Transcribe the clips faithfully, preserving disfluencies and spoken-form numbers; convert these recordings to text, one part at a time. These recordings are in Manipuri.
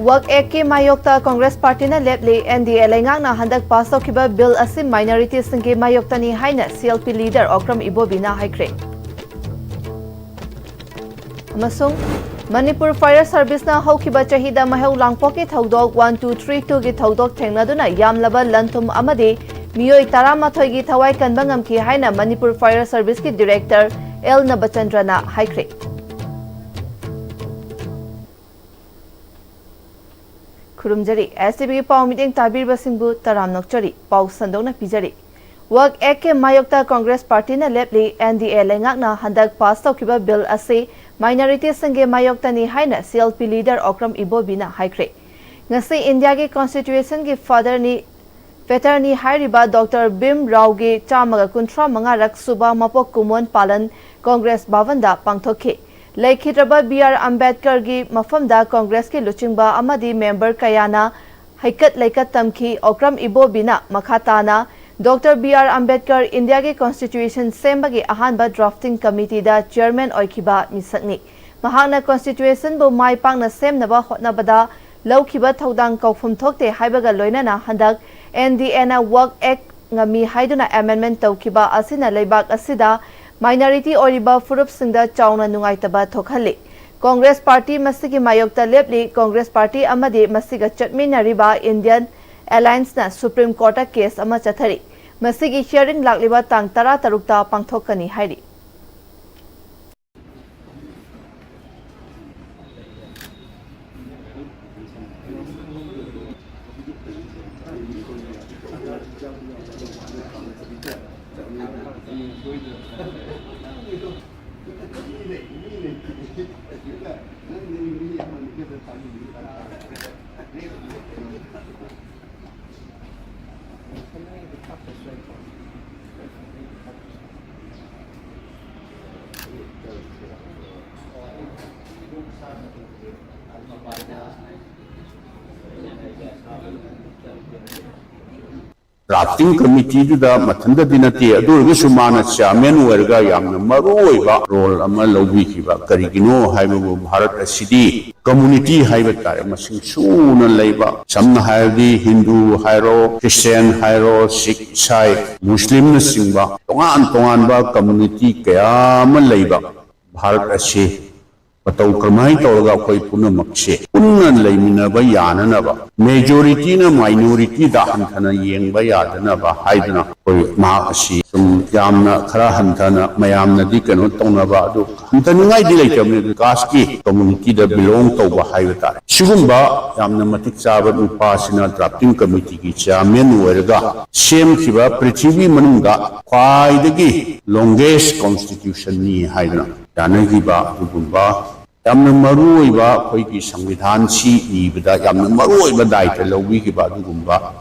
ꯋꯛ ꯑꯦꯛꯀꯤ ꯃꯥꯌꯣꯛꯇ ꯀꯣꯡꯒ꯭ꯔꯦꯁ ꯄꯥꯔꯇꯤꯅ ꯂꯦꯞꯂꯤ꯫ ꯑꯦꯟ ꯗꯤ ꯑꯦ ꯂꯩꯉꯥꯛꯅ ꯍꯟꯗꯛ ꯄꯥꯁ ꯇꯧꯈꯤꯕ ꯕꯤꯜ ꯑꯁꯤ ꯃꯥꯏꯅꯣꯔꯤꯇꯤꯁꯤꯡꯒꯤ ꯃꯥꯌꯣꯛꯇꯅꯤ ꯍꯥꯏꯅ C L P leader Okram ꯏꯕꯣꯕꯤꯅ ꯍꯥꯏꯈ꯭ꯔꯦ꯫ ꯑꯃꯁꯨꯡ ꯃꯅꯤꯄꯨꯔ ꯐꯥꯌꯔ ꯁꯔꯚꯤꯁꯅ ꯍꯧꯈꯤꯕ ꯆꯍꯤꯗ ꯃꯩꯍꯧ ꯂꯥꯡꯄꯣꯛꯀꯤ ꯊꯧꯗꯣꯛ ꯋꯥꯟ ꯇꯨ ꯊ꯭ꯔꯤ ꯇꯨꯒꯤ ꯊꯧꯗꯣꯛ ꯊꯦꯡꯅꯗꯨꯅ ꯌꯥꯝꯂꯕ ꯂꯟ ꯊꯨꯝ ꯑꯃꯗꯤ ꯃꯤꯑꯣꯏ ꯇꯔꯥꯃꯥꯊꯣꯏꯒꯤ ꯊꯋꯥꯏ ꯀꯟꯕ ꯉꯝꯈꯤ ꯍꯥꯏꯅ ꯃꯅꯤꯄꯨꯔ ꯐꯥꯌꯔ ꯁꯔꯚꯤꯁꯀꯤ ꯗꯤꯔꯦꯛꯇꯔ ꯑꯦꯜ ꯅꯕꯆꯟꯗ꯭ꯔꯅ ꯍꯥꯏꯈ꯭ꯔꯦ꯫ ꯈꯨꯔꯨꯝꯖꯔꯤ꯫ ꯑꯦꯁ ꯇꯤ ꯚꯤꯒꯤ ꯄꯥꯎ ꯃꯤꯠꯌꯦꯡ ꯇꯥꯕꯤꯔꯤꯕꯁꯤꯡꯕꯨ ꯇꯔꯥꯝ ꯅꯣꯛꯆꯔꯤ꯫ ꯄꯥꯎ ꯁꯟꯗꯣꯛꯅ ꯄꯤꯖꯔꯤ꯫ ꯋꯛ ꯑꯦꯛꯀꯤ ꯃꯥꯌꯣꯛꯇ ꯀꯣꯡꯒ꯭ꯔꯦꯁ ꯄꯥꯔꯇꯤꯅ ꯂꯦꯞꯂꯤ꯫ ꯑꯦꯟ ꯗꯤ ꯑꯦ ꯂꯩꯉꯥꯛꯅ ꯍꯟꯗꯛ ꯄꯥꯁ ꯇꯧꯈꯤꯕ ꯕꯤꯜ ꯑꯁꯤ ꯃꯥꯏꯅꯣꯔꯤꯇꯤꯁꯤꯡꯒꯤ ꯃꯥꯌꯣꯛꯇꯅꯤ ꯍꯥꯏꯅ C L P leader Okram ꯏꯕꯣꯕꯤꯅ ꯍꯥꯏꯈ꯭ꯔꯦ꯫ ꯉꯁꯤ ꯏꯟꯗꯤꯌꯥꯒꯤ ꯀꯣꯟꯁꯇꯤꯇ꯭ꯌꯨꯁꯟꯒꯤ ꯐꯥꯗꯔꯅꯤ, ꯐꯦꯇꯔꯅꯤ ꯍꯥꯏꯔꯤꯕ ꯗꯣꯛꯇꯔ ꯚꯤꯝ ꯔꯥꯎꯒꯤ ꯆꯥꯝꯃꯒ ꯀꯨꯟꯊ꯭ꯔꯥ ꯃꯉꯥꯔꯛ ꯁꯨꯕ ꯃꯄꯣꯛ ꯀꯨꯝꯑꯣꯟ ꯄꯥꯂꯟ ꯀꯣꯡꯒ꯭ꯔꯦꯁ ꯚꯕꯟꯗ ꯄꯥꯡꯊꯣꯛꯈꯤ꯫ ꯂꯩꯈꯤꯗ꯭ꯔꯕ ꯕꯤ ꯑꯥꯔ ꯑꯝꯕꯦꯗꯀꯔꯒꯤ ꯃꯐꯝꯗ ꯀꯣꯡꯒ꯭ꯔꯦꯁꯀꯤ ꯂꯨꯆꯤꯡꯕ ꯑꯃꯗꯤ ꯃꯦꯝꯕꯔ ꯀꯌꯥꯅ ꯍꯩꯀꯠ ꯂꯩꯀꯠ ꯇꯝꯈꯤ꯫ ꯑꯣꯀ꯭ꯔꯝ ꯏꯕꯣꯕꯤꯅ ꯃꯈꯥ ꯇꯥꯅ ꯗꯣꯛꯇꯔ ꯕꯤ ꯑꯥꯔ ꯑꯝꯕꯦꯗꯀꯔ ꯏꯟꯗꯤꯌꯥꯒꯤ ꯀꯣꯟꯁꯇꯤꯇ꯭ꯌꯨꯁꯟ ꯁꯦꯝꯕꯒꯤ ꯑꯍꯥꯟꯕ ꯗ꯭ꯔꯥꯐꯇꯤꯡ ꯀꯃꯤꯇꯤꯗ ꯆꯤꯌꯔꯃꯦꯟ ꯑꯣꯏꯈꯤꯕ ꯃꯤꯁꯛꯅꯤ꯫ ꯃꯍꯥꯛꯅ ꯀꯣꯟꯁꯇꯤꯇ꯭ꯌꯨꯁꯟꯕꯨ ꯃꯥꯏ ꯄꯥꯛꯅ ꯁꯦꯝꯅꯕ ꯍꯣꯠꯅꯕꯗ ꯂꯧꯈꯤꯕ ꯊꯧꯗꯥꯡ ꯀꯥꯎꯐꯝ ꯊꯣꯛꯇꯦ ꯍꯥꯏꯕꯒ ꯂꯣꯏꯅꯅ ꯍꯟꯗꯛ ꯑꯦꯟ ꯗꯤ ꯑꯦꯅ ꯋꯛ ꯑꯦꯛ ꯉꯝꯃꯤ ꯍꯥꯏꯗꯨꯅ ꯑꯦꯃꯦꯟꯗꯃꯦꯟ ꯇꯧꯈꯤꯕ ꯑꯁꯤꯅ ꯂꯩꯕꯥꯛ ꯑꯁꯤꯗ ꯃꯥꯏꯅꯣꯔꯤꯇꯤ ꯑꯣꯏꯔꯤꯕ ꯐꯨꯔꯨꯞꯁꯤꯡꯗ ꯆꯥꯎꯅ ꯅꯨꯡꯉꯥꯏꯇꯕ ꯊꯣꯛꯍꯜꯂꯤ꯫ ꯀꯣꯡꯒ꯭ꯔꯦꯁ ꯄꯥꯔꯇꯤ ꯃꯁꯤꯒꯤ ꯃꯥꯌꯣꯛꯇ ꯂꯦꯞꯂꯤ꯫ ꯀꯣꯡꯒ꯭ꯔꯦꯁ ꯄꯥꯔꯇꯤ ꯑꯃꯗꯤ ꯃꯁꯤꯒ ꯆꯠꯃꯤꯟꯅꯔꯤꯕ ꯏꯟꯗꯤꯌꯟ ꯑꯦꯂꯥꯌꯟꯁꯅ ꯁꯨꯄ꯭ꯔꯤꯝ ꯀꯣꯔꯠꯇ ꯀꯦꯁ ꯑꯃ ꯆꯠꯊꯔꯤ꯫ ꯃꯁꯤꯒꯤ ꯍꯤꯌꯔꯤꯡ ꯂꯥꯛꯂꯤꯕ ꯇꯥꯡ ꯇꯔꯥ ꯇꯔꯨꯛꯇ ꯄꯥꯡꯊꯣꯛꯀꯅꯤ ꯍꯥꯏꯔꯤ꯫ ꯗ꯭ꯔꯥꯐꯇꯤꯡ ꯀꯃꯤꯇꯤꯗꯨꯗ ꯃꯊꯟꯇꯗꯤ ꯅꯠꯇꯦ, ꯑꯗꯨ ꯑꯣꯏꯔꯒꯁꯨ ꯃꯥꯅ ꯆꯤꯌꯥꯔꯃꯦꯟ ꯑꯣꯏꯔꯒ ꯌꯥꯝꯅ ꯃꯔꯨ ꯑꯣꯏꯕ ꯔꯣꯜ ꯑꯃ ꯂꯧꯕꯤꯈꯤꯕ꯫ ꯀꯔꯤꯒꯤꯅꯣ ꯍꯥꯏꯕꯕꯨ, ꯚꯥꯔꯠ ꯑꯁꯤꯗꯤ ꯀꯝꯃꯨꯅꯤꯇꯤ ꯍꯥꯏꯕ ꯇꯥꯔꯦ, ꯃꯁꯤꯡ ꯁꯨꯅ ꯂꯩꯕ, ꯁꯝꯅ ꯍꯥꯏꯔꯗꯤ ꯍꯤꯟꯗꯨ ꯍꯥꯏꯔꯣ, ꯈ꯭ꯔꯤꯁꯇꯤꯌꯥꯟ ꯍꯥꯏꯔꯣ, ꯁꯤꯈ, ꯏꯁꯥꯏ, ꯃꯨꯁꯂꯤꯝꯅꯆꯤꯡꯕ ꯇꯣꯉꯥꯟ ꯇꯣꯉꯥꯟꯕ ꯀꯝꯃꯨꯅꯤꯇꯤ ꯀꯌꯥ ꯑꯃ ꯂꯩꯕ ꯚꯥꯔꯠ ꯑꯁꯤ ꯃꯇꯧ ꯀꯔꯝꯍꯥꯏꯅ ꯇꯧꯔꯒ ꯑꯩꯈꯣꯏ ꯄꯨꯝꯅꯃꯛꯁꯦ ꯄꯨꯟꯅ ꯂꯩꯃꯤꯟꯅꯕ ꯌꯥꯅꯅꯕ, ꯃꯦꯖꯣꯔꯤꯇꯤꯅ ꯃꯥꯏꯅꯣꯔꯤꯇꯤꯗ ꯍꯟꯊꯅ ꯌꯦꯡꯕ ꯌꯥꯗꯅꯕ ꯍꯥꯏꯗꯨꯅ ꯑꯩꯈꯣꯏ ꯃꯍꯥꯛ ꯑꯁꯤ ꯁꯨꯝ ꯌꯥꯝꯅ ꯈꯔ ꯍꯟꯊꯅ ꯃꯌꯥꯝꯅꯗꯤ ꯀꯩꯅꯣ ꯇꯧꯅꯕ, ꯑꯗꯨ ꯍꯟꯊꯅꯤꯡꯉꯥꯏꯗꯤ ꯂꯩꯇꯕꯅꯤ, ꯑꯗꯨ ꯀꯥꯁꯀꯤ ꯀꯝꯃꯨꯅꯤꯇꯤꯗ ꯕꯤꯂꯣꯡ ꯇꯧꯕ ꯍꯥꯏꯕ ꯇꯥꯔꯦ꯫ ꯁꯤꯒꯨꯝꯕ ꯌꯥꯝꯅ ꯃꯇꯤꯛ ꯆꯥꯕ ꯅꯨꯄꯥꯁꯤꯅ ꯗ꯭ꯔꯥꯐꯇꯤꯡ ꯀꯃꯤꯇꯤꯒꯤ ꯆꯤꯌꯥꯔꯃꯦꯟ ꯑꯣꯏꯔꯒ ꯁꯦꯝꯈꯤꯕ ꯄ꯭ꯔꯤꯊꯤꯕꯤ ꯃꯅꯨꯡꯗ ꯈ꯭ꯋꯥꯏꯗꯒꯤ ꯂꯣꯡꯒꯦꯁ ꯀꯣꯟꯁꯇꯤꯇ꯭ꯌꯨꯁꯟꯅꯤ ꯍꯥꯏꯗꯨꯅ ꯌꯥꯅꯈꯤꯕ ꯑꯗꯨꯒꯨꯝꯕ ꯌꯥꯝꯅ ꯃꯔꯨ ꯑꯣꯏꯕ, ꯑꯩꯈꯣꯏꯒꯤ ꯁꯪꯕꯤꯙꯥꯟꯁꯤ ꯏꯕꯗ ꯌꯥꯝꯅ ꯃꯔꯨ ꯑꯣꯏꯕ ꯗꯥꯏꯇ ꯂꯧꯕꯤꯈꯤꯕ ꯑꯗꯨꯒꯨꯝꯕ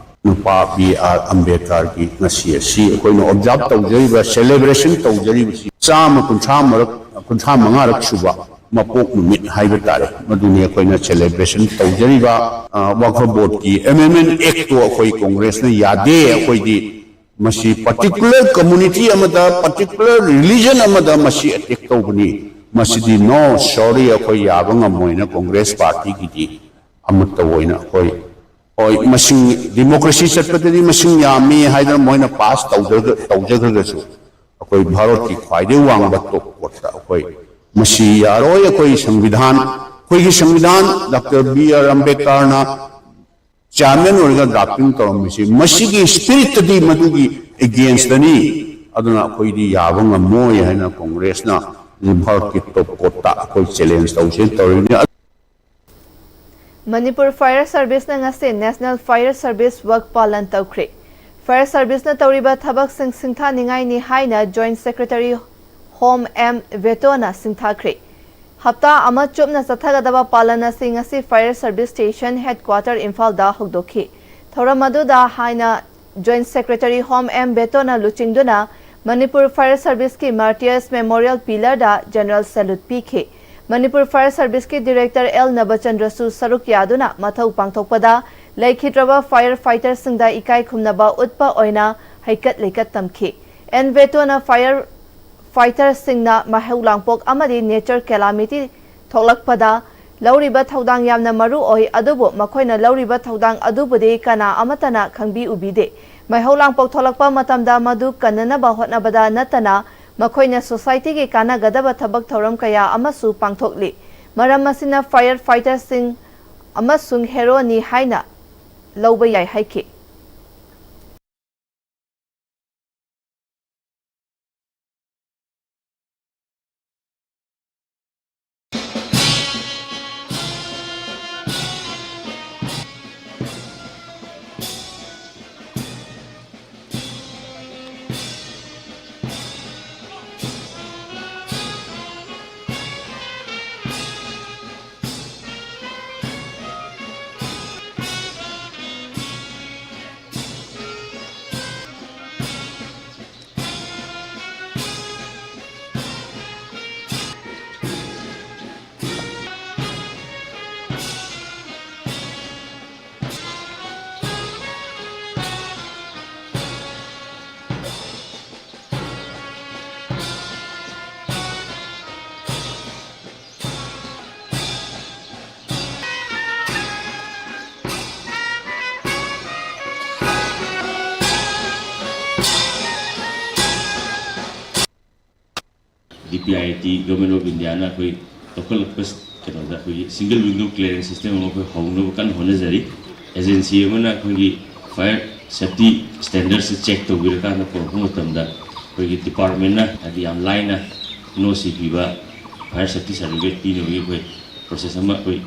ꯅꯨꯄꯥ ꯕꯤ ꯑꯥꯔ ꯑꯝꯕꯦꯗꯀꯔꯒꯤ ꯉꯁꯤ ꯑꯁꯤ ꯑꯩꯈꯣꯏꯅ ꯑꯣꯕꯖꯥꯔꯕ ꯇꯧꯖꯔꯤꯕ, ꯁꯦꯂꯦꯕ꯭ꯔꯦꯁꯟ ꯇꯧꯖꯔꯤꯕꯁꯤ ꯆꯥꯝꯃ ꯀꯨꯟꯊ꯭ꯔꯥ ꯃꯔꯛ, ꯀꯨꯟꯊ꯭ꯔꯥ ꯃꯉꯥꯔꯛ ꯁꯨꯕ ꯃꯄꯣꯛ ꯅꯨꯃꯤꯠ ꯍꯥꯏꯕ ꯇꯥꯔꯦ꯫ ꯃꯗꯨꯅꯤ ꯑꯩꯈꯣꯏꯅ ꯁꯦꯂꯦꯕ꯭ꯔꯦꯁꯟ ꯇꯧꯖꯔꯤꯕ꯫ ꯑ, ꯋꯥꯛꯐ ꯕꯣꯔꯗꯀꯤ ꯑꯦꯃꯦꯟꯗꯃꯦꯟ ꯑꯦꯛꯇꯣ ꯑꯩꯈꯣꯏ ꯀꯣꯡꯒ꯭ꯔꯦꯁꯅ ꯌꯥꯗꯦ, ꯑꯩꯈꯣꯏꯗꯤ ꯃꯁꯤ ꯄꯥꯔꯇꯤꯀꯨꯂꯔ ꯀꯝꯃꯨꯅꯤꯇꯤ ꯑꯃꯗ, ꯄꯥꯔꯇꯤꯀꯨꯂꯔ ꯔꯤꯂꯤꯖꯟ ꯑꯃꯗ ꯃꯁꯤ ꯑꯦꯇꯦꯛ ꯇꯧꯕꯅꯤ, ꯃꯁꯤꯗꯤ no, sorry, ꯑꯩꯈꯣꯏ ꯌꯥꯕ ꯉꯝꯃꯣꯏꯅ ꯀꯣꯡꯒ꯭ꯔꯦꯁ ꯄꯥꯔꯇꯤꯒꯤꯗꯤ ꯑꯃꯠꯇ ꯑꯣꯏꯅ ꯑꯩꯈꯣꯏ, ꯍꯣꯏ, ꯃꯁꯤꯡ, ꯗꯤꯃꯣꯀ꯭ꯔꯦꯁꯤ ꯆꯠꯄꯗꯗꯤ ꯃꯁꯤꯡ ꯌꯥꯝꯃꯤ ꯍꯥꯏꯗꯅ ꯃꯣꯏꯅ ꯄꯥꯁ ꯇꯧꯖꯈ꯭ꯔꯒꯁꯨ, ꯑꯩꯈꯣꯏ ꯚꯥꯔꯠꯀꯤ ꯈ꯭ꯋꯥꯏꯗꯒꯤ ꯋꯥꯡꯕ ꯇꯣꯞ ꯀꯣꯔꯠꯇ ꯑꯩꯈꯣꯏ ꯃꯁꯤ ꯌꯥꯔꯣꯏ꯫ ꯑꯩꯈꯣꯏ ꯁꯪꯕꯤꯙꯥꯟ, ꯑꯩꯈꯣꯏꯒꯤ ꯁꯪꯕꯤꯙꯥꯟ ꯗꯣꯛꯇꯔ ꯕꯤ ꯑꯥꯔ ꯑꯝꯕꯦꯗꯀꯔꯅ ꯆꯤꯌꯥꯔꯃꯦꯟ ꯑꯣꯏꯔꯒ ꯗ꯭ꯔꯥꯐꯇꯤꯡ ꯇꯧꯔꯝꯃꯤꯁꯤ ꯃꯁꯤꯒꯤ ꯁ꯭ꯄꯤꯔꯤꯠꯇꯗꯤ ꯃꯗꯨꯒꯤ ꯑꯦꯒꯦꯟꯁꯇꯅꯤ꯫ ꯑꯗꯨꯅ ꯑꯩꯈꯣꯏꯗꯤ ꯌꯥꯕ ꯉꯝꯃꯣꯏ ꯍꯥꯏꯅ ꯀꯣꯡꯒ꯭ꯔꯦꯁꯅ ꯚꯥꯔꯠꯀꯤ ꯇꯣꯞ ꯀꯣꯔꯠꯇ ꯑꯩꯈꯣꯏ ꯆꯦꯂꯦꯟꯖ ꯇꯧꯁꯦꯅ ꯇꯧꯔꯤꯕꯅꯤ꯫ ꯃꯅꯤꯄꯨꯔ ꯐꯥꯌꯔ ꯁꯔꯚꯤꯁꯅ ꯉꯁꯤ ꯅꯦꯁꯅꯦꯜ ꯐꯥꯌꯔ ꯁꯔꯚꯤꯁ ꯋꯤꯛ ꯄꯥꯂꯟ ꯇꯧꯈ꯭ꯔꯦ꯫ ꯐꯥꯌꯔ ꯁꯔꯚꯤꯁꯅ ꯇꯧꯔꯤꯕ ꯊꯕꯛꯁꯤꯡ ꯁꯤꯡꯊꯥꯅꯤꯡꯉꯥꯏꯅꯤ ꯍꯥꯏꯅ ꯖꯣꯏꯟꯠ ꯁꯦꯀ꯭ꯔꯦꯇꯔꯤ ꯍꯣꯝ ꯑꯦꯝ ꯕꯦꯇꯣꯅ ꯁꯤꯡꯊꯥꯈ꯭ꯔꯦ꯫ ꯍꯞꯇꯥ ꯑꯃ ꯆꯨꯞꯅ ꯆꯠꯊꯒꯗꯕ ꯄꯥꯂꯟ ꯑꯁꯤ ꯉꯁꯤ ꯐꯥꯌꯔ ꯁꯔꯚꯤꯁ ꯁ꯭ꯇꯦꯁꯟ ꯍꯦꯗꯀ꯭ꯋꯥꯇꯔ ꯏꯝꯐꯥꯜꯗ ꯍꯧꯗꯣꯛꯈꯤ꯫ ꯊꯧꯔꯝ ꯑꯗꯨꯗ ꯍꯥꯏꯅ ꯖꯣꯏꯟꯠ ꯁꯦꯀ꯭ꯔꯦꯇꯔꯤ ꯍꯣꯝ ꯑꯦꯝ ꯕꯦꯇꯣꯅ ꯂꯨꯆꯤꯡꯗꯨꯅ ꯃꯅꯤꯄꯨꯔ ꯐꯥꯌꯔ ꯁꯔꯚꯤꯁꯀꯤ ꯃꯥꯔꯇꯤꯌꯔꯁ ꯃꯦꯃꯣꯔꯤꯌꯦꯜ ꯄꯤꯂꯔꯗ ꯖꯦꯅꯔꯦꯜ ꯁꯦꯂꯨꯠ ꯄꯤꯈꯤ꯫ ꯃꯅꯤꯄꯨꯔ ꯐꯥꯌꯔ ꯁꯔꯚꯤꯁꯀꯤ ꯗꯤꯔꯦꯛꯇꯔ ꯑꯦꯜ ꯅꯕꯆꯟꯗ꯭ꯔꯁꯨ ꯁꯔꯨꯛ ꯌꯥꯗꯨꯅ ꯃꯊꯧ ꯄꯥꯡꯊꯣꯛꯄꯗ ꯂꯩꯈꯤꯗ꯭ꯔꯕ ꯐꯥꯌꯔ ꯐꯥꯏꯇꯔꯁꯤꯡꯗ ꯏꯀꯥꯏ ꯈꯨꯝꯅꯕ ꯎꯠꯄ ꯑꯣꯏꯅ ꯍꯩꯀꯠ ꯂꯩꯀꯠ ꯇꯝꯈꯤ꯫ ꯑꯦꯟ ꯚꯦꯇꯣꯅ ꯐꯥꯌꯔ ꯐꯥꯏꯇꯔꯁꯤꯡꯅ ꯃꯩꯍꯧ ꯂꯥꯡꯄꯣꯛ ꯑꯃꯗꯤ ꯅꯦꯆꯔ ꯀꯦꯂꯥꯃꯤꯇꯤ ꯊꯣꯛꯂꯛꯄꯗ ꯂꯧꯔꯤꯕ ꯊꯧꯗꯥꯡ ꯌꯥꯝꯅ ꯃꯔꯨ ꯑꯣꯏ, ꯑꯗꯨꯕꯨ ꯃꯈꯣꯏꯅ ꯂꯧꯔꯤꯕ ꯊꯧꯗꯥꯡ ꯑꯗꯨꯕꯨꯗꯤ ꯀꯅꯥ ꯑꯃꯠꯇꯅ ꯈꯪꯕꯤ ꯎꯕꯤꯗꯦ꯫ ꯃꯩꯍꯧ ꯂꯥꯡꯄꯣꯛ ꯊꯣꯛꯂꯛꯄ ꯃꯇꯝꯗ ꯃꯗꯨ ꯀꯟꯅꯅꯕ ꯍꯣꯠꯅꯕꯗ ꯅꯠꯇꯅ ꯃꯈꯣꯏꯅ ꯁꯣꯁꯥꯏꯇꯤꯒꯤ ꯀꯥꯟꯅꯒꯗꯕ ꯊꯕꯛ ꯊꯧꯔꯝ ꯀꯌꯥ ꯑꯃꯁꯨ ꯄꯥꯡꯊꯣꯛꯂꯤ꯫ ꯃꯔꯝ ꯑꯁꯤꯅ ꯐꯥꯌꯔ ꯐꯥꯏꯇꯔꯁꯤꯡ ꯑꯃꯁꯨꯡ ꯍꯦꯔꯣꯅꯤ ꯍꯥꯏꯅ ꯂꯧꯕ ꯌꯥꯏ ꯍꯥꯏꯈꯤ꯫ DPIIT, Government of Indiaꯅ ꯑꯩꯈꯣꯏ ꯂꯧꯈꯠꯂꯛꯄ ꯀꯩꯅꯣꯗ ꯑꯩꯈꯣꯏꯒꯤ single window clearance system ꯑꯃ ꯑꯩꯈꯣꯏ ꯍꯧꯅꯕ ꯀꯟꯅ ꯍꯣꯠꯅꯖꯔꯤ꯫ Agency ꯑꯃꯅ ꯑꯩꯈꯣꯏꯒꯤ fire safety standardꯁꯦ check ꯇꯧꯕꯤꯔꯀꯥꯟꯗ ꯄꯨꯔꯛꯄ ꯃꯇꯝꯗ ꯑꯩꯈꯣꯏꯒꯤ departmentꯅ ꯍꯥꯏꯗꯤ ꯌꯥꯝ ꯂꯥꯏꯅ NOC ꯄꯤꯕ, fire safety certificate ꯄꯤꯅꯕꯒꯤ ꯑꯩꯈꯣꯏ process ꯑꯃ ꯑꯩꯈꯣꯏ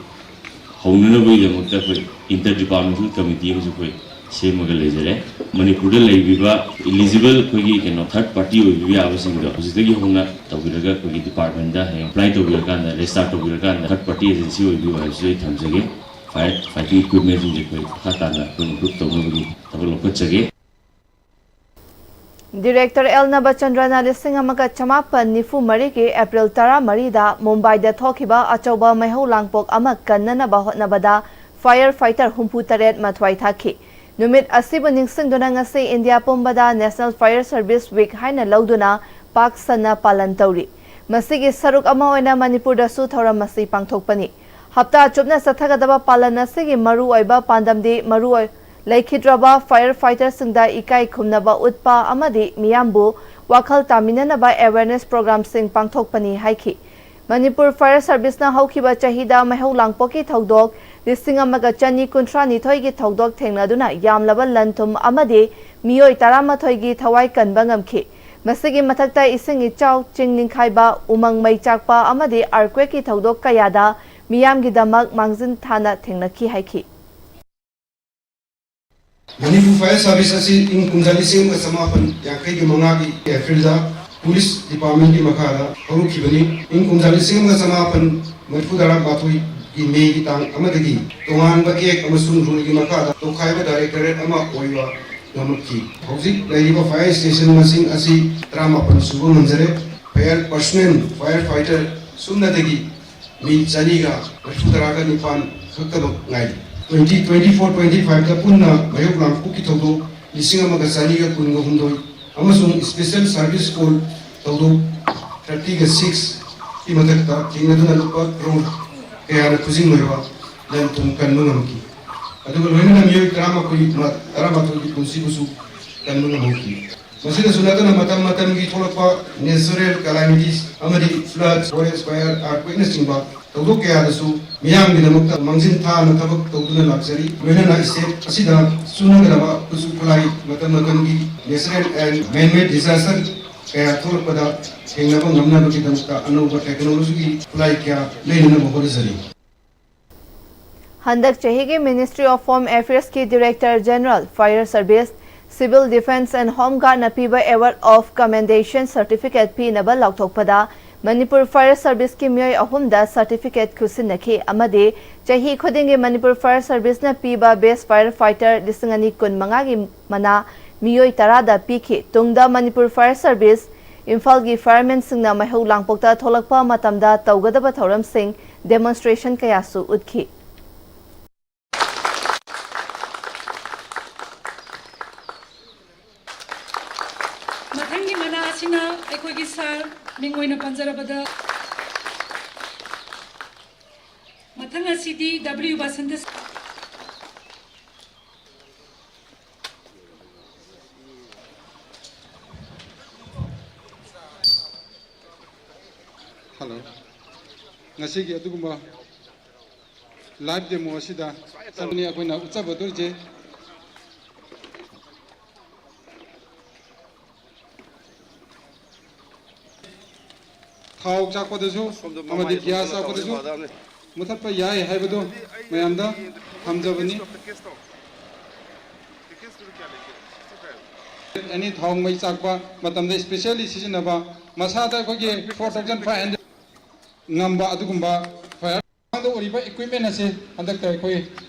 ꯍꯧꯅꯅꯕꯒꯤꯗꯃꯛꯇ ꯑꯩꯈꯣꯏ inter departmental committee ꯑꯃꯁꯨ ꯑꯩꯈꯣꯏ ꯁꯦꯝꯃꯒ ꯂꯩꯖꯔꯦ꯫ ꯃꯅꯤꯄꯨꯔꯗ ꯂꯩꯕꯤꯕ eligible ꯑꯩꯈꯣꯏꯒꯤ ꯀꯩꯅꯣ third party ꯑꯣꯏꯕꯤꯕ ꯌꯥꯕꯁꯤꯡꯗꯣ ꯍꯧꯖꯤꯛꯇꯒꯤ ꯍꯧꯅ ꯇꯧꯕꯤꯔꯒ ꯑꯩꯈꯣꯏꯒꯤ departmentꯗ ꯍꯌꯦꯡ apply ꯇꯧꯕꯤꯔꯀꯥꯟꯗ, register ꯇꯧꯕꯤꯔꯀꯥꯟꯗ third party agency ꯑꯣꯏꯕꯤꯌꯨ ꯍꯥꯏꯕꯁꯨ ꯑꯩ ꯊꯝꯖꯒꯦ꯫ Fire fighting equipmentꯁꯤꯡꯁꯦ ꯑꯩꯈꯣꯏ ꯃꯈꯥ ꯇꯥꯅ ꯑꯩꯈꯣꯏ improve ꯇꯧꯅꯕꯒꯤ ꯊꯕꯛ ꯂꯧꯈꯠꯆꯒꯦ꯫ Director ꯑꯦꯜ ꯅꯕꯆꯟꯗ꯭ꯔꯅ ꯂꯤꯁꯤꯡ ꯑꯃꯒ ꯆꯃꯥꯄꯟ ꯅꯤꯐꯨ ꯃꯔꯤꯒꯤ ꯑꯦꯄ꯭ꯔꯤꯜ ꯇꯔꯥꯃꯔꯤꯗ ꯃꯨꯝꯕꯥꯏꯗ ꯊꯣꯛꯈꯤꯕ ꯑꯆꯧꯕ ꯃꯩꯍꯧ ꯂꯥꯡꯄꯣꯛ ꯑꯃ ꯀꯟꯅꯅꯕ ꯍꯣꯠꯅꯕꯗ Fire fighter ꯍꯨꯝꯐꯨ ꯇꯔꯦꯠ ꯃꯊ꯭ꯋꯥꯏ ꯊꯥꯈꯤ꯫ ꯅꯨꯃꯤꯠ ꯑꯁꯤꯕꯨ ꯅꯤꯡꯁꯤꯡꯗꯨꯅ ꯉꯁꯤ ꯏꯟꯗꯤꯌꯥ ꯄꯨꯝꯕꯗ National Fire Service Week ꯍꯥꯏꯅ ꯂꯧꯗꯨꯅ ꯄꯥꯛ ꯁꯟꯅ ꯄꯥꯂꯟ ꯇꯧꯔꯤ꯫ ꯃꯁꯤꯒꯤ ꯁꯔꯨꯛ ꯑꯃ ꯑꯣꯏꯅ ꯃꯅꯤꯄꯨꯔꯗꯁꯨ ꯊꯧꯔꯝ ꯑꯁꯤ ꯄꯥꯡꯊꯣꯛꯄꯅꯤ꯫ ꯍꯞꯇꯥ ꯆꯨꯞꯅ ꯆꯠꯊꯒꯗꯕ ꯄꯥꯂꯟ ꯑꯁꯤꯒꯤ ꯃꯔꯨ ꯑꯣꯏꯕ ꯄꯥꯟꯗꯝꯗꯤ ꯃꯔꯨ ꯑꯣꯏ-, ꯂꯩꯈꯤꯗ꯭ꯔꯕ fire fighter ꯁꯤꯡꯗ ꯏꯀꯥꯏ ꯈꯨꯝꯅꯕ ꯎꯠꯄ ꯑꯃꯗꯤ ꯃꯤꯌꯥꯝꯕꯨ ꯋꯥꯈꯜ ꯇꯥꯃꯤꯟꯅꯅꯕ awareness program ꯁꯤꯡ ꯄꯥꯡꯊꯣꯛꯄꯅꯤ ꯍꯥꯏꯈꯤ꯫ ꯃꯅꯤꯄꯨꯔ Fire Service ꯅ ꯍꯧꯈꯤꯕ ꯆꯍꯤꯗ ꯃꯩꯍꯧ ꯂꯥꯡꯄꯣꯛꯀꯤ ꯊꯧꯗꯣꯛ ꯂꯤꯁꯤꯡ ꯑꯃꯒ ꯆꯅꯤ ꯀꯨꯟꯊ꯭ꯔꯥ ꯅꯤꯊꯣꯏꯒꯤ ꯊꯧꯗꯣꯛ ꯊꯦꯡꯅꯗꯨꯅ ꯌꯥꯝꯂꯕ ꯂꯟ ꯊꯨꯝ ꯑꯃꯗꯤ ꯃꯤꯑꯣꯏ ꯇꯔꯥꯃꯥꯊꯣꯏꯒꯤ ꯊꯋꯥꯏ ꯀꯟꯕ ꯉꯝꯈꯤ꯫ ꯃꯁꯤꯒꯤ ꯃꯊꯛꯇ ꯏꯁꯤꯡ ꯏꯆꯥꯎ, ꯆꯤꯡ ꯅꯤꯡꯈꯥꯏꯕ, ꯎꯃꯪ ꯃꯩ ꯆꯥꯛꯄ ꯑꯃꯗꯤ earthquake ꯀꯤ ꯊꯧꯗꯣꯛ ꯀꯌꯥꯗ ꯃꯤꯌꯥꯝꯒꯤꯗꯃꯛ ꯃꯥꯡꯖꯤꯟ ꯊꯥꯅ ꯊꯦꯡꯅꯈꯤ ꯍꯥꯏꯈꯤ꯫ ꯃꯅꯤꯄꯨꯔ Fire Service ꯑꯁꯤ ꯏꯪ ꯀꯨꯝꯖꯥ ꯂꯤꯁꯤꯡ ꯑꯃꯒ ꯆꯃꯥꯄꯟ ꯌꯥꯡꯈꯩꯒꯤ ꯃꯉꯥꯒꯤ April ꯗ Police Department ꯀꯤ ꯃꯈꯥꯗ ꯍꯧꯔꯛꯈꯤꯕꯅꯤ꯫ ꯏꯪ ꯀꯨꯝꯖꯥ ꯂꯤꯁꯤꯡ ꯑꯃꯒ ꯆꯃꯥꯄꯟ ꯃꯔꯤꯐꯨ ꯇꯔꯥ ꯃꯥꯊꯣꯏꯒꯤ May ꯒꯤ ꯇꯥꯡ ꯑꯃꯗꯒꯤ ꯇꯣꯉꯥꯟꯕ Act ꯑꯃꯁꯨꯡ Rule ꯒꯤ ꯃꯈꯥꯗ ꯇꯣꯈꯥꯏꯕ Directorate ꯑꯃ ꯑꯣꯏꯕ ꯉꯝꯂꯛꯈꯤ꯫ ꯍꯧꯖꯤꯛ ꯂꯩꯔꯤꯕ fire station ꯃꯁꯤꯡ ꯑꯁꯤ ꯇꯔꯥꯃꯥꯄꯟ ꯁꯨꯕ ꯉꯝꯖꯔꯦ꯫ Fire personnel, fire fighter ꯁꯨꯞꯅꯇꯒꯤ ꯃꯤ ꯆꯅꯤꯒ ꯃꯔꯤꯐꯨ ꯇꯔꯥꯒ ꯅꯤꯄꯥꯟ ꯈꯛꯇꯃꯛ ꯉꯥꯏꯔꯤ꯫ Twenty twenty four twenty five ꯇ ꯄꯨꯟꯅ ꯃꯩꯍꯧ ꯂꯥꯡꯄꯣꯛꯀꯤ ꯊꯧꯗꯣꯛ ꯂꯤꯁꯤꯡ ꯑꯃꯒ ꯆꯅꯤꯒ ꯀꯨꯟꯒ ꯍꯨꯝꯗꯣꯏ ꯑꯃꯁꯨꯡ Special Service Call ꯊꯧꯗꯣꯛ thirty ꯒ six ꯀꯤ ꯃꯊꯛꯇ ꯊꯦꯡꯅꯗꯨꯅ ꯂꯨꯄꯥ crore ꯀꯌꯥꯅ ꯈꯨꯖꯤꯡ ꯑꯣꯏꯕ ꯂꯟ ꯊꯨꯝ ꯀꯟꯕ ꯉꯝꯈꯤ꯫ ꯑꯗꯨꯒ ꯂꯣꯏꯅꯅ ꯃꯤꯑꯣꯏ ꯇꯔꯥꯃꯥꯊꯣꯏ, ꯇꯔꯥꯃꯥꯊꯣꯏꯒꯤ ꯄꯨꯟꯁꯤꯕꯨꯁꯨ ꯀꯟꯕ ꯉꯝꯍꯧꯈꯤ꯫ ꯃꯁꯤꯗꯁꯨ ꯅꯠꯇꯅ ꯃꯇꯝ ꯃꯇꯝꯒꯤ ꯊꯣꯛꯂꯛꯄ natural calamities ꯑꯃꯗꯤ floods, forest fire, earthquake ꯅꯆꯤꯡꯕ ꯊꯧꯗꯣꯛ ꯀꯌꯥꯗꯁꯨ ꯃꯤꯌꯥꯝꯒꯤꯗꯃꯛꯇ ꯃꯥꯡꯖꯤꯟ ꯊꯥꯅ ꯊꯕꯛ ꯇꯧꯗꯨꯅ ꯂꯥꯛꯆꯔꯤ꯫ ꯂꯣꯏꯅꯅ state ꯑꯁꯤꯗ ꯁꯤꯖꯤꯟꯅꯒꯗꯕ ꯈꯨꯠꯁꯨ ꯈꯨꯠꯂꯥꯏ ꯃꯇꯝ ꯃꯇꯝꯒꯤ natural and man-made disaster ꯀꯌꯥ ꯊꯣꯛꯂꯛꯄꯗ ꯊꯦꯡꯅꯕ ꯉꯝꯅꯕꯒꯤꯗꯃꯛꯇ ꯑꯅꯧꯕ technology ꯒꯤ ꯈꯨꯠꯂꯥꯏ ꯀꯌꯥ ꯂꯩꯅꯅꯕ ꯍꯣꯠꯅꯖꯔꯤ꯫ ꯍꯟꯗꯛ ꯆꯍꯤꯒꯤ Ministry of Home Affairs ꯀꯤ Director General, Fire Service, Civil Defence and Home Guard ꯅ ꯄꯤꯕ Award of Commendation Certificate ꯄꯤꯅꯕ ꯂꯥꯎꯊꯣꯛꯄꯗ ꯃꯅꯤꯄꯨꯔ Fire Service ꯀꯤ ꯃꯤꯑꯣꯏ ꯑꯍꯨꯝꯗ certificate ꯈꯨꯠꯁꯤꯟꯅꯈꯤ ꯑꯃꯗꯤ ꯆꯍꯤ ꯈꯨꯗꯤꯡꯒꯤ ꯃꯅꯤꯄꯨꯔ Fire Service ꯅ ꯄꯤꯕ Best Fire Fighter ꯂꯤꯁꯤꯡ ꯑꯅꯤ ꯀꯨꯟꯃꯉꯥꯒꯤ ꯃꯅꯥ ꯃꯤꯑꯣꯏ ꯇꯔꯥꯗ ꯄꯤꯈꯤ꯫ ꯇꯨꯡꯗ ꯃꯅꯤꯄꯨꯔ Fire Service ꯏꯝꯐꯥꯜꯒꯤ firemen ꯁꯤꯡꯅ ꯃꯩꯍꯧ ꯂꯥꯡꯄꯣꯛꯇ ꯊꯣꯛꯂꯛꯄ ꯃꯇꯝꯗ ꯇꯧꯒꯗꯕ ꯊꯧꯔꯝꯁꯤꯡ demonstration ꯀꯌꯥꯁꯨ ꯎꯠꯈꯤ꯫ ꯃꯊꯪꯒꯤ ꯃꯅꯥ ꯑꯁꯤꯅ ꯑꯩꯈꯣꯏꯒꯤ ꯁꯥꯔ, ꯃꯤꯡ ꯑꯣꯏꯅ ꯄꯟꯖꯔꯕꯗ, ꯃꯊꯪ ꯑꯁꯤꯗꯤ W ꯕꯁꯟꯇ꯫ Hello, ꯉꯁꯤꯒꯤ ꯑꯗꯨꯒꯨꯝꯕ live demo ꯑꯁꯤꯗ ꯆꯠꯄꯅꯤ ꯑꯩꯈꯣꯏꯅ ꯎꯠꯆꯕꯗꯣꯏꯁꯦ꯫ ꯊꯥꯎ ꯆꯥꯛꯄꯗꯁꯨ ꯑꯃꯗꯤ ꯒ꯭ꯌꯥꯁ ꯆꯥꯛꯄꯗꯁꯨ ꯃꯨꯊꯠꯄ ꯌꯥꯏ ꯍꯥꯏꯕꯗꯨ ꯃꯌꯥꯝꯗ ꯊꯝꯖꯕꯅꯤ꯫ Any ꯊꯥꯎ ꯃꯩ ꯆꯥꯛꯄ ꯃꯇꯝꯗ specially ꯁꯤꯖꯤꯟꯅꯕ, ꯃꯁꯥꯗ ꯑꯩꯈꯣꯏꯒꯤ four thousand five hundred ꯉꯝꯕ ꯑꯗꯨꯒꯨꯝꯕ fire ꯑꯣꯏꯔꯤꯕ equipment ꯑꯁꯤ ꯍꯟꯗꯛꯇ ꯑꯩꯈꯣꯏ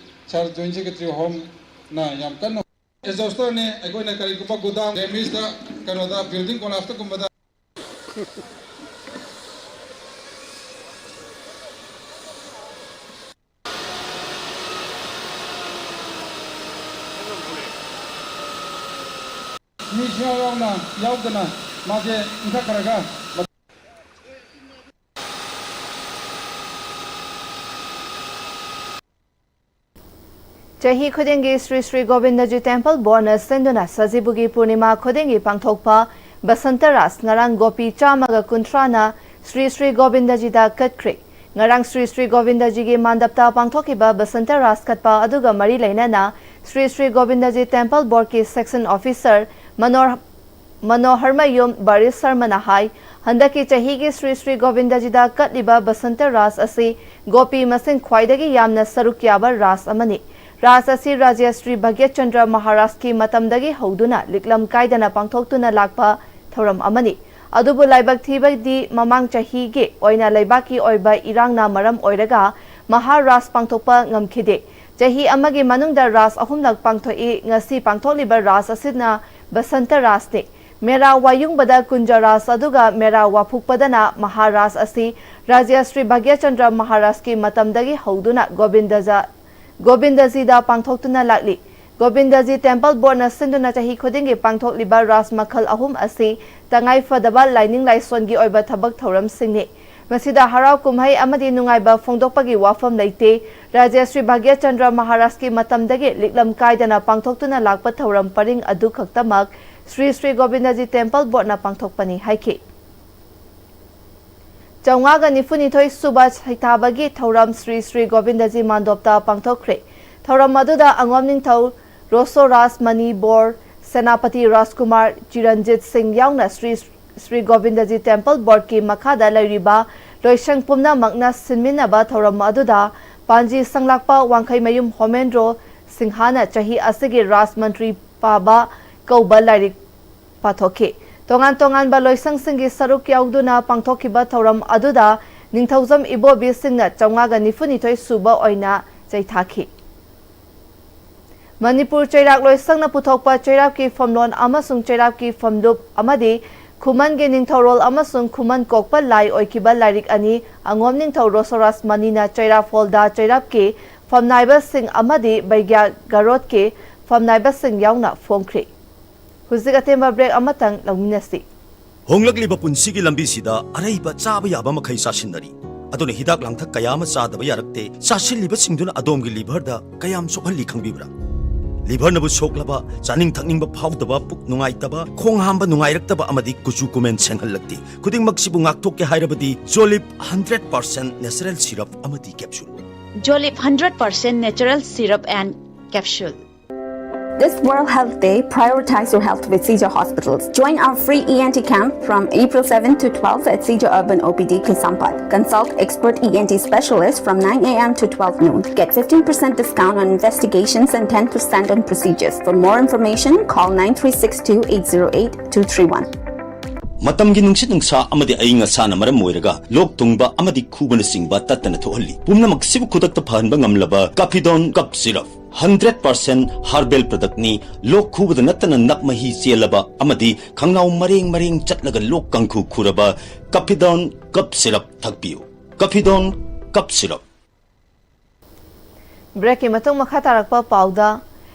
ꯁꯥꯔ Joint Secretary ꯍꯣꯝꯅ ꯌꯥꯝ ꯀꯟꯅ exhausterꯅꯦ꯫ ꯑꯩꯈꯣꯏꯅ ꯀꯔꯤꯒꯨꯝꯕ ꯒꯣꯗꯥꯎꯟ damageꯗ ꯀꯩꯅꯣꯗ building collapseꯇꯒꯨꯝꯕꯗ ꯃꯤ ꯁꯨꯡꯌꯥꯎ ꯌꯥꯎꯅ ꯌꯥꯎꯗꯅ ꯃꯥꯁꯦ ꯏꯟꯈꯠꯈ꯭ꯔꯒ ꯆꯍꯤ ꯈꯨꯗꯤꯡꯒꯤ ꯁ꯭ꯔꯤ ꯁ꯭ꯔꯤ ꯒꯣꯕꯤꯟꯗꯖꯤ ꯇꯦꯝꯄꯜ ꯕꯣꯔꯗꯅ ꯁꯤꯟꯗꯨꯅ ꯁꯖꯤꯕꯨꯒꯤ ꯄꯨꯔꯅꯤꯃꯥ ꯈꯨꯗꯤꯡꯒꯤ ꯄꯥꯡꯊꯣꯛꯄ ꯕꯁꯟꯇ ꯔꯥꯁ ꯉꯔꯥꯡ ꯒꯣꯄꯤ ꯆꯥꯝꯃꯒ ꯀꯨꯟꯊ꯭ꯔꯥꯅ ꯁ꯭ꯔꯤ ꯁ꯭ꯔꯤ ꯒꯣꯕꯤꯟꯗꯖꯤꯗ ꯀꯠꯈ꯭ꯔꯦ꯫ ꯉꯔꯥꯡ ꯁ꯭ꯔꯤ ꯁ꯭ꯔꯤ ꯒꯣꯕꯤꯟꯗꯖꯤꯒꯤ ꯃꯥꯟꯗꯞꯇ ꯄꯥꯡꯊꯣꯛꯈꯤꯕ ꯕꯁꯟꯇ ꯔꯥꯁ ꯀꯠꯄ ꯑꯗꯨꯒ ꯃꯔꯤ ꯂꯩꯅꯅ ꯁ꯭ꯔꯤ ꯁ꯭ꯔꯤ ꯒꯣꯕꯤꯟꯗꯖꯤ ꯇꯦꯝꯄꯜ ꯕꯣꯔꯗꯀꯤ section officer ꯃꯅꯣꯔ-, ꯃꯅꯣꯍꯔꯃꯌꯨꯝ ꯕꯥꯔꯤꯁ ꯁꯔꯃꯅ ꯍꯥꯏ, ꯍꯟꯗꯛꯀꯤ ꯆꯍꯤꯒꯤ ꯁ꯭ꯔꯤ ꯁ꯭ꯔꯤ ꯒꯣꯕꯤꯟꯗꯖꯤꯗ ꯀꯠꯂꯤꯕ ꯕꯁꯟꯇ ꯔꯥꯁ ꯑꯁꯤ ꯒꯣꯄꯤ ꯃꯁꯤꯡ ꯈ꯭ꯋꯥꯏꯗꯒꯤ ꯌꯥꯝꯅ ꯁꯔꯨꯛ ꯌꯥꯕ ꯔꯥꯁ ꯑꯃꯅꯤ꯫ ꯔꯥꯁ ꯑꯁꯤ ꯔꯥꯖ꯭ꯌ ꯁ꯭ꯔꯤ ꯚꯥꯒ꯭ꯌꯆꯟꯗ꯭ꯔ ꯃꯍꯥꯔꯥꯖꯀꯤ ꯃꯇꯝꯗꯒꯤ ꯍꯧꯗꯨꯅ ꯂꯤꯛꯂꯝ ꯀꯥꯏꯗꯅ ꯄꯥꯡꯊꯣꯛꯇꯨꯅ ꯂꯥꯛꯄ ꯊꯧꯔꯝ ꯑꯃꯅꯤ꯫ ꯑꯗꯨꯕꯨ ꯂꯥꯏꯕꯛ ꯊꯤꯕꯗꯤ ꯃꯃꯥꯡ ꯆꯍꯤꯒꯤ ꯑꯣꯏꯅ ꯂꯩꯕꯥꯛꯀꯤ ꯑꯣꯏꯕ ꯏꯔꯥꯡꯅ ꯃꯔꯝ ꯑꯣꯏꯔꯒ ꯃꯍꯥꯔꯥꯁ ꯄꯥꯡꯊꯣꯛꯄ ꯉꯝꯈꯤꯗꯦ꯫ ꯆꯍꯤ ꯑꯃꯒꯤ ꯃꯅꯨꯡꯗ ꯔꯥꯁ ꯑꯍꯨꯝꯂꯛ ꯄꯥꯡꯊꯣꯛꯏ꯫ ꯉꯁꯤ ꯄꯥꯡꯊꯣꯛꯂꯤꯕ ꯔꯥꯁ ꯑꯁꯤꯅ ꯕꯁꯟꯇ ꯔꯥꯁꯅꯤ꯫ ꯃꯦꯔꯥ ꯋꯥꯌꯨꯡꯕꯗ ꯀꯨꯟꯖ ꯔꯥꯁ ꯑꯗꯨꯒ ꯃꯦꯔꯥ ꯋꯥꯐꯨꯛꯄꯗꯅ ꯃꯍꯥꯔꯥꯁ ꯑꯁꯤ ꯔꯥꯖ꯭ꯌ ꯁ꯭ꯔꯤ ꯚꯥꯒ꯭ꯌꯆꯟꯗ꯭ꯔ ꯃꯍꯥꯔꯥꯖꯀꯤ ꯃꯇꯝꯗꯒꯤ ꯍꯧꯗꯨꯅ ꯒꯣꯕꯤꯟꯗꯖ-, ꯒꯣꯕꯤꯟꯗꯖꯤꯗ ꯄꯥꯡꯊꯣꯛꯇꯨꯅ ꯂꯥꯛꯂꯤ꯫ ꯒꯣꯕꯤꯟꯗꯖꯤ ꯇꯦꯝꯄꯜ ꯕꯣꯔꯗꯅ ꯁꯤꯟꯗꯨꯅ ꯆꯍꯤ ꯈꯨꯗꯤꯡꯒꯤ ꯄꯥꯡꯊꯣꯛꯂꯤꯕ ꯔꯥꯁ ꯃꯈꯜ ꯑꯍꯨꯝ ꯑꯁꯤ ꯇꯉꯥꯏ ꯐꯗꯕ ꯂꯥꯏꯅꯤꯡ ꯂꯥꯏꯁꯣꯟꯒꯤ ꯑꯣꯏꯕ ꯊꯕꯛ ꯊꯧꯔꯝꯁꯤꯡꯅꯤ꯫ ꯃꯁꯤꯗ ꯍꯔꯥꯎ ꯀꯨꯝꯍꯩ ꯑꯃꯗꯤ ꯅꯨꯡꯉꯥꯏꯕ ꯐꯣꯡꯗꯣꯛꯄꯒꯤ ꯋꯥꯐꯝ ꯂꯩꯇꯦ꯫ ꯔꯥꯖ꯭ꯌ ꯁ꯭ꯔꯤ ꯚꯥꯒ꯭ꯌꯆꯟꯗ꯭ꯔ ꯃꯍꯥꯔꯥꯖꯀꯤ ꯃꯇꯝꯗꯒꯤ ꯂꯤꯛꯂꯝ ꯀꯥꯏꯗꯅ ꯄꯥꯡꯊꯣꯛꯇꯨꯅ ꯂꯥꯛꯄ ꯊꯧꯔꯝ ꯄꯔꯤꯡ ꯑꯗꯨ ꯈꯛꯇꯃꯛ ꯁ꯭ꯔꯤ ꯁ꯭ꯔꯤ ꯒꯣꯕꯤꯟꯗꯖꯤ ꯇꯦꯝꯄꯜ ꯕꯣꯔꯗꯅ ꯄꯥꯡꯊꯣꯛꯄꯅꯤ ꯍꯥꯏꯈꯤ꯫ ꯆꯥꯝꯃꯉꯥꯒ ꯅꯤꯐꯨꯅꯤꯊꯣꯏ ꯁꯨꯕ ꯁꯩꯊꯥꯕꯒꯤ ꯊꯧꯔꯝ ꯁ꯭ꯔꯤ ꯁ꯭ꯔꯤ ꯒꯣꯕꯤꯟꯗꯖꯤ ꯃꯥꯟꯗꯣꯞꯇ ꯄꯥꯡꯊꯣꯛꯈ꯭ꯔꯦ꯫ ꯊꯧꯔꯝ ꯑꯗꯨꯗ ꯑꯉꯣꯝ ꯅꯤꯡꯊꯧ, ꯔꯣꯁꯣ ꯔꯥꯖ ꯃꯅꯤ ꯕꯣꯔ, ꯁꯦꯅꯥꯄꯇꯤ ꯔꯥꯖꯀꯨꯃꯥꯔ, ꯆꯤꯔꯟꯖꯤꯠ ꯁꯤꯡ ꯌꯥꯎꯅ ꯁ꯭ꯔꯤ ꯁ꯭ꯔꯤ ꯒꯣꯕꯤꯟꯗꯖꯤ ꯇꯦꯝꯄꯜ ꯕꯣꯔꯗꯀꯤ ꯃꯈꯥꯗ ꯂꯩꯔꯤꯕ ꯂꯣꯏꯁꯪ ꯄꯨꯝꯅꯃꯛꯅ ꯁꯤꯟꯃꯤꯟꯅꯕ ꯊꯧꯔꯝ ꯑꯗꯨꯗ ꯄꯥꯟꯖꯤ ꯁꯪꯂꯥꯛꯄ ꯋꯥꯡꯈꯩꯃꯌꯨꯝ ꯍꯣꯃꯦꯟꯗ꯭ꯔꯣ ꯁꯤꯡꯍꯥꯅ ꯆꯍꯤ ꯑꯁꯤꯒꯤ ꯔꯥꯖ ꯃꯟꯇ꯭ꯔꯤ ꯄꯥꯕ ꯀꯧꯕ ꯂꯥꯏꯔꯤꯛ ꯄꯥꯊꯣꯛꯈꯤ꯫ ꯇꯣꯉꯥꯟ ꯇꯣꯉꯥꯟꯕ ꯂꯣꯏꯁꯪꯁꯤꯡꯒꯤ ꯁꯔꯨꯛ ꯌꯥꯎꯗꯨꯅ ꯄꯥꯡꯊꯣꯛꯈꯤꯕ ꯊꯧꯔꯝ ꯑꯗꯨꯗ ꯅꯤꯡꯊꯧꯖꯝ ꯏꯕꯣꯕꯤ ꯁꯤꯡꯅ ꯆꯥꯝꯃꯉꯥꯒ ꯅꯤꯐꯨꯅꯤꯊꯣꯏ ꯁꯨꯕ ꯑꯣꯏꯅ ꯆꯩꯊꯥꯈꯤ꯫ ꯃꯅꯤꯄꯨꯔ ꯆꯩꯔꯥꯛ ꯂꯣꯏꯁꯪꯅ ꯄꯨꯊꯣꯛꯄ ꯆꯩꯔꯥꯛꯀꯤ ꯐꯝꯂꯣꯟ ꯑꯃꯁꯨꯡ ꯆꯩꯔꯥꯛꯀꯤ ꯐꯝꯂꯨꯞ ꯑꯃꯗꯤ ꯈꯨꯃꯟꯒꯤ ꯅꯤꯡꯊꯧꯔꯣꯜ ꯑꯃꯁꯨꯡ ꯈꯨꯃꯟ ꯀꯣꯛꯄ ꯂꯥꯏ ꯑꯣꯏꯈꯤꯕ ꯂꯥꯏꯔꯤꯛ ꯑꯅꯤ ꯑꯉꯣꯝ ꯅꯤꯡꯊꯧ ꯔꯣꯁꯣꯔꯥꯁ ꯃꯅꯤꯅ ꯆꯩꯔꯥꯛ ꯍꯣꯜꯗ ꯆꯩꯔꯥꯛꯀꯤ ꯐꯝꯅꯥꯏꯕꯁꯤꯡ ꯑꯃꯗꯤ ꯕꯩꯒ꯭ꯌꯥ ꯒꯔꯣꯠꯀꯤ ꯐꯝꯅꯥꯏꯕꯁꯤꯡ ꯌꯥꯎꯅ ꯐꯣꯡꯈ꯭ꯔꯤ꯫ ꯍꯧꯖꯤꯛ ꯑꯇꯦꯟꯕ ꯕ꯭ꯔꯦꯛ ꯑꯃꯇꯪ ꯂꯧꯃꯤꯟꯅꯁꯤ꯫ ꯍꯣꯡꯂꯛꯂꯤꯕ ꯄꯨꯟꯁꯤꯒꯤ ꯂꯝꯕꯤꯁꯤꯗ ꯑꯔꯩꯕ ꯆꯥꯕ ꯌꯥꯕ ꯃꯈꯩ ꯆꯥꯁꯤꯟꯅꯔꯤ꯫ ꯑꯗꯨꯅ ꯍꯤꯗꯥꯛ ꯂꯥꯡꯊꯛ ꯀꯌꯥ ꯑꯃ ꯆꯥꯗꯕ ꯌꯥꯔꯛꯇꯦ꯫ ꯆꯥꯁꯤꯜꯂꯤꯕꯁꯤꯡꯗꯨꯅ ꯑꯗꯣꯝꯒꯤ ꯂꯤꯚꯔꯗ ꯀꯌꯥꯝ ꯁꯣꯛꯍꯜꯂꯤ ꯈꯪꯕꯤꯕ꯭ꯔꯥ? ꯂꯤꯚꯔꯅꯕꯨ ꯁꯣꯛꯂꯕ, ꯆꯥꯅꯤꯡ ꯊꯛꯅꯤꯡꯕ ꯐꯥꯎꯗꯕ, ꯄꯨꯛ ꯅꯨꯡꯉꯥꯏꯇꯕ, ꯈꯣꯡ ꯍꯥꯝꯕ ꯅꯨꯡꯉꯥꯏꯔꯛꯇꯕ ꯑꯃꯗꯤ ꯀꯨꯆꯨ ꯀꯨꯃꯦꯟ ꯁꯦꯡꯍꯜꯂꯛꯇꯦ꯫ ꯈꯨꯗꯤꯡꯃꯛꯁꯤꯕꯨ ꯉꯥꯛꯊꯣꯛꯀꯦ ꯍꯥꯏꯔꯕꯗꯤ ꯖꯣꯂꯤꯞ ꯍꯟꯗ꯭ꯔꯦꯠ ꯄꯥꯔꯁꯦꯟ ꯅꯦꯆꯔꯦꯜ ꯁꯤꯔꯞ ꯑꯃꯗꯤ capsule. Jolip hundred percent natural syrup and capsule. This World Health Day, prioritize your health with Seizure Hospitals. Join our free E N T camp from April seventh to twelfth at Seizure Urban O P D Kaisampad. Consult expert E N T specialists from nine a m to twelve noon. Get fifteen percent discount on investigations and ten percent on procedures. For more information, call nine three six two eight zero eight two three one. ꯃꯇꯝꯒꯤ ꯅꯨꯡꯁꯤꯠ ꯅꯨꯡꯁꯥ ꯑꯃꯗꯤ ꯑꯏꯪ ꯑꯁꯥꯅ ꯃꯔꯝ ꯑꯣꯏꯔꯒ ꯂꯣꯛ ꯊꯨꯡꯕ ꯑꯃꯗꯤ ꯈꯨꯕꯅꯆꯤꯡꯕ ꯇꯠꯇꯅ ꯊꯣꯛꯍꯜꯂꯤ꯫ ꯄꯨꯝꯅꯃꯛꯁꯤꯕꯨ ꯈꯨꯗꯛꯇ ꯐꯍꯟꯕ ꯉꯝꯂꯕ ꯀꯥꯐꯤꯗꯣꯟ cup syrup. Hundred percent herbal ꯄ꯭ꯔꯗꯛꯅꯤ꯫ ꯂꯣꯛ ꯈꯨꯕꯗ ꯅꯠꯇꯅ ꯅꯞ ꯃꯍꯤ ꯆꯦꯜꯂꯕ ꯑꯃꯗꯤ ꯈꯪꯅꯥꯎ ꯃꯔꯦꯡ ꯃꯔꯦꯡ ꯆꯠꯂꯒ ꯂꯣꯛ ꯀꯥꯡꯈꯨ ꯈꯨꯔꯕ ꯀꯥꯐꯤꯗꯣꯟ ꯀꯞ ꯁꯤꯔꯞ ꯊꯛꯄꯤꯌꯨ꯫ ꯀꯥꯐꯤꯗꯣꯟ cup syrup. ꯕ꯭ꯔꯦꯛꯀꯤ ꯃꯇꯨꯡ ꯃꯈꯥ ꯇꯥꯔꯛꯄ ꯄꯥꯎꯗ,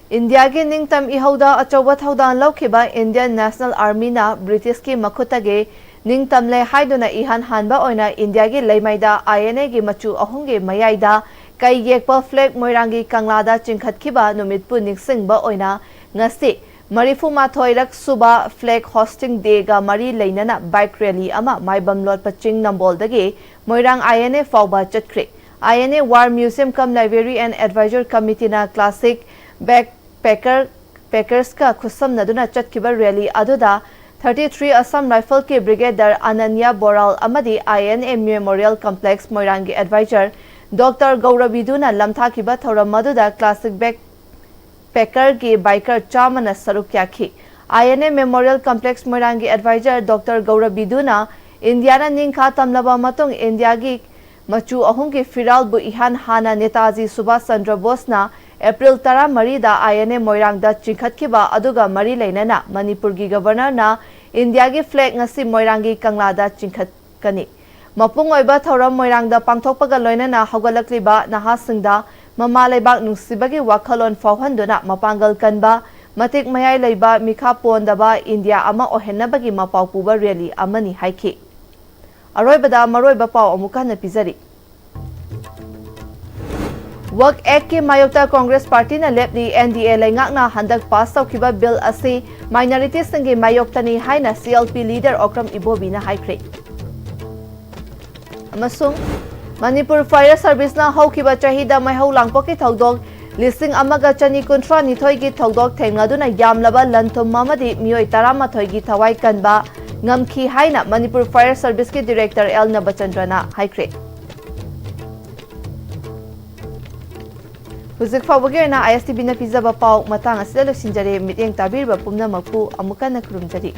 ꯏꯟꯗꯤꯌꯥꯒꯤ ꯅꯤꯡꯇꯝ ꯏꯍꯧꯗ ꯑꯆꯧꯕ ꯊꯧꯗꯥꯡ ꯂꯧꯈꯤꯕ Indian National Armyꯅ ꯕ꯭ꯔꯤꯇꯤꯁꯀꯤ ꯃꯈꯨꯠꯇꯒꯤ ꯅꯤꯡꯇꯝꯂꯦ ꯍꯥꯏꯗꯨꯅ ꯏꯍꯥꯟ ꯍꯥꯟꯕ ꯑꯣꯏꯅ ꯏꯟꯗꯤꯌꯥꯒꯤ ꯂꯩꯃꯥꯏꯗ INAꯒꯤ ꯃꯆꯨ ꯑꯍꯨꯝꯒꯤ ꯃꯌꯥꯏꯗ ꯀꯩ ꯌꯦꯛꯄ flag ꯃꯣꯏꯔꯥꯡꯒꯤ ꯀꯪꯂꯥꯗ ꯆꯤꯡꯈꯠꯈꯤꯕ ꯅꯨꯃꯤꯠꯄꯨ ꯅꯤꯡꯁꯤꯡꯕ ꯑꯣꯏꯅ ꯉꯁꯤ ꯃꯔꯤꯐꯨ ꯃꯥꯊꯣꯏꯔꯛ ꯁꯨꯕ Flag Hosting Dayꯒ ꯃꯔꯤ ꯂꯩꯅꯅ bike rally ꯑꯃ ꯃꯥꯏꯕꯝ ꯂꯣꯠꯄ ꯆꯤꯡ ꯅꯝꯕꯣꯜꯗꯒꯤ ꯃꯣꯏꯔꯥꯡ INA ꯐꯥꯎꯕ ꯆꯠꯈ꯭ꯔꯦ꯫ INA War Museum cum Library and Advisor Committeeꯅ classic backpacker packersꯀ ꯈꯨꯠꯁꯝꯅꯗꯨꯅ ꯆꯠꯈꯤꯕ rally ꯑꯗꯨꯗ thirty three Assam Riflesꯀꯤ Brigadier Ananya Boral ꯑꯃꯗꯤ INA Memorial Complex ꯃꯣꯏꯔꯥꯡꯒꯤ advisor Doctor ꯒꯧꯔꯕꯤꯗꯨꯅ ꯂꯝꯊꯥꯈꯤꯕ ꯊꯧꯔꯝ ꯑꯗꯨꯗ classic backpackerꯒꯤ biker ꯆꯥꯝꯃꯅ ꯁꯔꯨꯛ ꯌꯥꯈꯤ꯫ INA Memorial Complex ꯃꯣꯏꯔꯥꯡꯒꯤ advisor Doctor ꯒꯧꯔꯕꯤꯗꯨꯅ ꯏꯟꯗꯤꯌꯥꯅ ꯅꯤꯡꯈꯥ ꯇꯝꯂꯕ ꯃꯇꯨꯡ ꯏꯟꯗꯤꯌꯥꯒꯤ ꯃꯆꯨ ꯑꯍꯨꯝꯒꯤ ꯐꯤꯔꯥꯜꯕꯨ ꯏꯍꯥꯟ ꯍꯥꯟꯅ ꯅꯦꯇꯥꯖꯤ ꯁꯨꯚꯥꯁ ꯆꯟꯗ꯭ꯔ ꯕꯣꯁꯅ April ꯇꯔꯥꯃꯔꯤꯗ INA ꯃꯣꯏꯔꯥꯡꯗ ꯆꯤꯡꯈꯠꯈꯤꯕ ꯑꯗꯨꯒ ꯃꯔꯤ ꯂꯩꯅꯅ ꯃꯅꯤꯄꯨꯔꯒꯤ Governorꯅ ꯏꯟꯗꯤꯌꯥꯒꯤ flag ꯉꯁꯤ ꯃꯣꯏꯔꯥꯡꯒꯤ ꯀꯪꯂꯥꯗ ꯆꯤꯡꯈꯠꯀꯅꯤ꯫ ꯃꯄꯨꯡ ꯑꯣꯏꯕ ꯊꯧꯔꯝ ꯃꯣꯏꯔꯥꯡꯗ ꯄꯥꯡꯊꯣꯛꯄꯒ ꯂꯣꯏꯅꯅ ꯍꯧꯒꯠꯂꯛꯂꯤꯕ ꯅꯍꯥꯁꯤꯡꯗ ꯃꯃꯥ ꯂꯩꯕꯥꯛ ꯅꯨꯡꯁꯤꯕꯒꯤ ꯋꯥꯈꯜꯂꯣꯟ ꯐꯥꯎꯍꯟꯗꯨꯅ ꯃꯄꯥꯡꯒꯜ ꯀꯟꯕ, ꯃꯇꯤꯛ ꯃꯌꯥꯏ ꯂꯩꯕ, ꯃꯤꯈꯥ ꯄꯣꯟꯗꯕ ꯏꯟꯗꯤꯌꯥ ꯑꯃ ꯑꯣꯏꯍꯟꯅꯕꯒꯤ ꯃꯄꯥꯎ ꯄꯨꯕ rally ꯑꯃꯅꯤ ꯍꯥꯏꯈꯤ꯫ ꯑꯔꯣꯏꯕꯗ ꯃꯔꯨꯑꯣꯏꯕ ꯄꯥꯎ ꯑꯃꯨꯛ ꯍꯟꯅ ꯄꯤꯖꯔꯤ꯫ Work Actꯀꯤ ꯃꯥꯌꯣꯛꯇ Congress Partyꯅ ꯂꯦꯞꯂꯤ꯫ NDA ꯂꯩꯉꯥꯛꯅ ꯍꯟꯗꯛ pass ꯇꯧꯈꯤꯕ bill ꯑꯁꯤ minorityꯁꯤꯡꯒꯤ ꯃꯥꯌꯣꯛꯇꯅꯤ ꯍꯥꯏꯅ CLP leader ꯑꯣꯀ꯭ꯔꯝ ꯏꯕꯣꯕꯤꯅ ꯍꯥꯏꯈ꯭ꯔꯦ꯫ ꯑꯃꯁꯨꯡ ꯃꯅꯤꯄꯨꯔ Fire Serviceꯅ ꯍꯧꯈꯤꯕ ꯆꯍꯤꯗ ꯃꯩꯍꯧ ꯂꯥꯡꯄꯣꯛꯀꯤ ꯊꯧꯗꯣꯛ ꯂꯤꯁꯤꯡ ꯑꯃꯒ ꯆꯅꯤ ꯀꯨꯟꯊ꯭ꯔꯥ ꯅꯤꯊꯣꯏꯒꯤ ꯊꯧꯗꯣꯛ ꯊꯦꯡꯅꯗꯨꯅ ꯌꯥꯝꯂꯕ ꯂꯟ ꯊꯨꯝ ꯑꯃꯗꯤ ꯃꯤꯑꯣꯏ ꯇꯔꯥꯃꯥꯊꯣꯏꯒꯤ ꯊꯋꯥꯏ ꯀꯟꯕ ꯉꯝꯈꯤ ꯍꯥꯏꯅ ꯃꯅꯤꯄꯨꯔ Fire Serviceꯀꯤ Director ꯑꯦꯜ ꯅꯕꯆꯟꯗ꯭ꯔꯅ ꯍꯥꯏꯈ꯭ꯔꯦ꯫ ꯍꯧꯖꯤꯛ ꯐꯥꯎꯕꯒꯤ ꯑꯣꯏꯅ ISTVꯅ ꯄꯤꯖꯕ ꯄꯥꯎ ꯃꯇꯥꯡ ꯑꯁꯤꯗ ꯂꯣꯏꯁꯤꯟꯖꯔꯦ꯫ ꯃꯤꯠꯌꯦꯡ ꯇꯥꯕꯤꯔꯤꯕ ꯄꯨꯝꯅꯃꯛꯄꯨ ꯑꯃꯨꯛ ꯍꯟꯅ ꯈꯨꯔꯨꯝꯖꯔꯤ꯫